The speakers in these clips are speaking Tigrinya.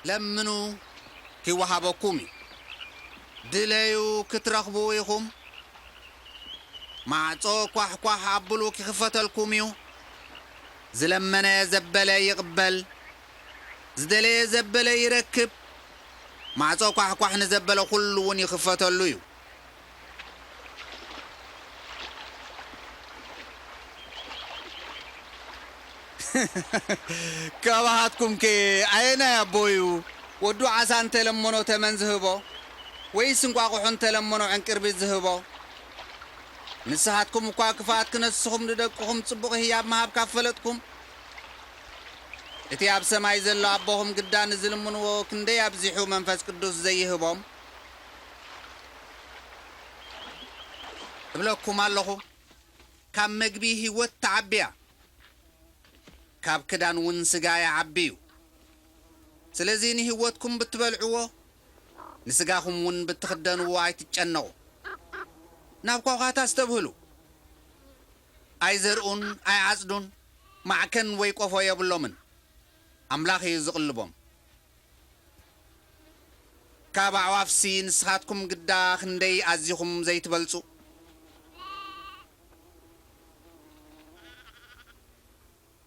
ለምኑ፣ ኪወሃበኩም እዩ። ድለዩ፣ ክትረኽቡ ኢኹም። ማዕጾ ኳሕኳሕ ኣብሉ፣ ኪኽፈተልኩም እዩ። ዝለመነ ዘበለ ይቕበል፣ ዝደለየ ዘበለ ይረክብ። ማዕጾ ኳሕኳሕ ንዘበለ ኩሉ እውን ይኽፈተሉ እዩ። ካባኻትኩም ከ ኣየናይ ኣቦ እዩ ወዱ ዓሳ እንተ ለመኖ ተመን ዝህቦ፣ ወይስ እንቋቑሖ እንተ ለመኖ ዕንቅርቢት ዝህቦ? ንስኻትኩም እኳ ክፍኣት ክነስኹም ንደቅኹም ጽቡቕ ህያብ ምሃብ ካብ ፈለጥኩም፣ እቲ ኣብ ሰማይ ዘሎ ኣቦኹም ግዳ ንዝልምንዎ ክንደይ ኣብዚሑ መንፈስ ቅዱስ ዘይህቦም? እብለኩም ኣለኹ፣ ካብ መግቢ ህይወት ትዓቢ እያ፣ ካብ ክዳን እውን ስጋ ይዓቢ እዩ። ስለዚ ንህይወትኩም ብትበልዕዎ፣ ንስጋኹም እውን ብትኽደንዎ ኣይትጨነቑ። ናብ ኳዃት ኣስተብህሉ። ኣይዘርኡን ኣይዓጽዱን፣ ማዕከን ወይ ቆፎ የብሎምን። ኣምላኽ እዩ ዝቕልቦም። ካብ ኣዕዋፍሲ ንስኻትኩም ግዳ ክንደይ ኣዚኹም ዘይትበልጹ?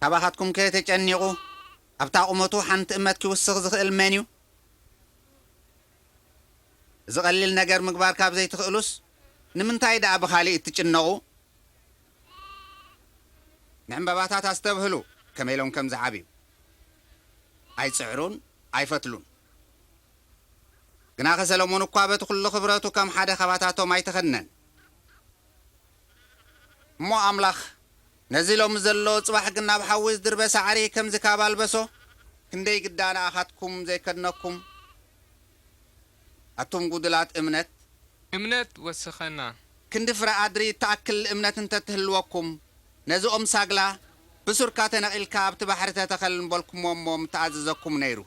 ካባኻትኩም ከ ተጨኒቑ ኣብታ ቁመቱ ሓንቲ እመት ኪውስኽ ዝኽእል መን እዩ? እዚ ቐሊል ነገር ምግባር ካብ ዘይትኽእሉስ፣ ንምንታይ ደኣ ብኻሊእ ትጭነቑ? ንዕምባባታት ኣስተብህሉ፣ ከመይ ኢሎም ከም ዝዓብዩ። ኣይጽዕሩን ኣይፈትሉን። ግናኸ ሰሎሞን እኳ በቲ ኹሉ ኽብረቱ ከም ሓደ ኻባታቶም ኣይተኸድነን። እሞ ኣምላኽ ነዚ ሎሚ ዘሎ፣ ጽባሕ ግን ናብ ሓዊ ዝድርበ ሳዕሪ ከምዚ ካብ ኣልበሶ፣ ክንደይ ግዳ ንኣኻትኩም ዘይከድነኩም፣ ኣቱም ጉዱላት እምነት። እምነት ወስኸና። ክንዲ ፍረ ኣድሪ እትኣክል እምነት እንተ ትህልወኩም፣ ነዚ ኦም ሳግላ፣ ብሱርካ ተነቒልካ ኣብቲ ባሕሪ ተተኸል ምበልኩሞ እሞ ምተኣዘዘኩም ነይሩ።